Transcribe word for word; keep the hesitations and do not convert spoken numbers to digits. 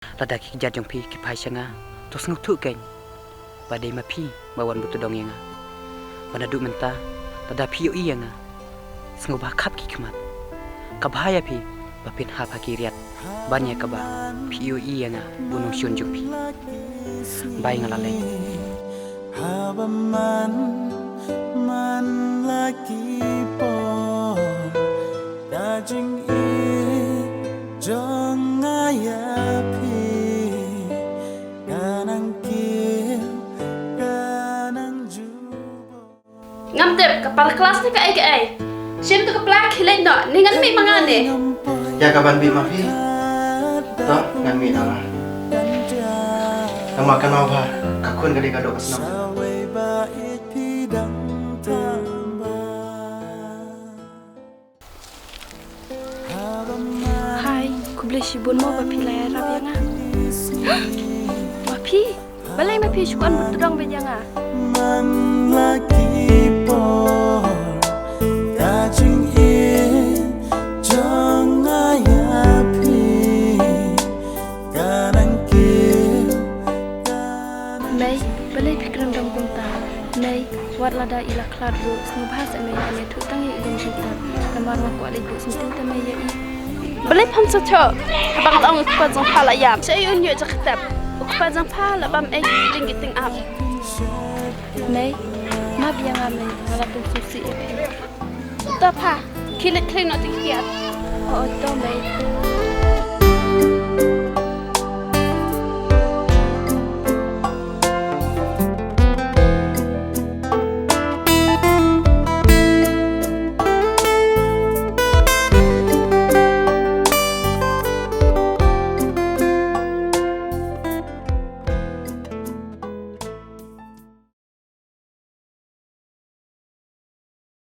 Lada ki kjat jong phi ki phai sha nga, to sngewthuh kein ba dei ma phi ba wan buh tdong ïa nga. Ba naduh mynta, lada phi ïohi ïa nga, sngewbha khap ki khmat. Ka bha ïa phi ba phin hap ha ki riat ban ïa kaba phi ïohi ïa nga u nongshun jong phi. Bye, nga la leit. Haba man man la ki por, ka jingïeit jong nga ïa phi ka nang kiew, ka nang jubor. Ngam tip ka para klas ne kaei kaei. Shim tu ka pla khie leit noh, ne ngan mih ma nga ne. Ïa kaban mih ma phi, to ngan mih noh la. Namar ka nau bha, ka khun ka dei ka doh ka snam. Hai, khublei shibun mo ba phi la ïarap ïa nga. Ma phi, balei ma phi shu kwah buh tdong beit ïa nga? Man la ki por, ka jingïeit jong nga ïa phi ka nang kiew. Mei, balei phi kren dom kumta? Mei, wat lada i la khlad ruh, sngewbha seh mei, ban ïathuh tang ïa i lem jingtep. Namar nga kwah leit buh syntiew te mei ïa i. Balei pham sa choh? Haba nga la ong u kpa jong pha la ïam, shaei un ïoh jaka tep? U kpa jong pha la bam ei ding ki ting ap. Mei, map ïa nga mei, nga la pynsusi ïa phi. To pha, khie leit khlei noh te ki kiad. Oh, to mei.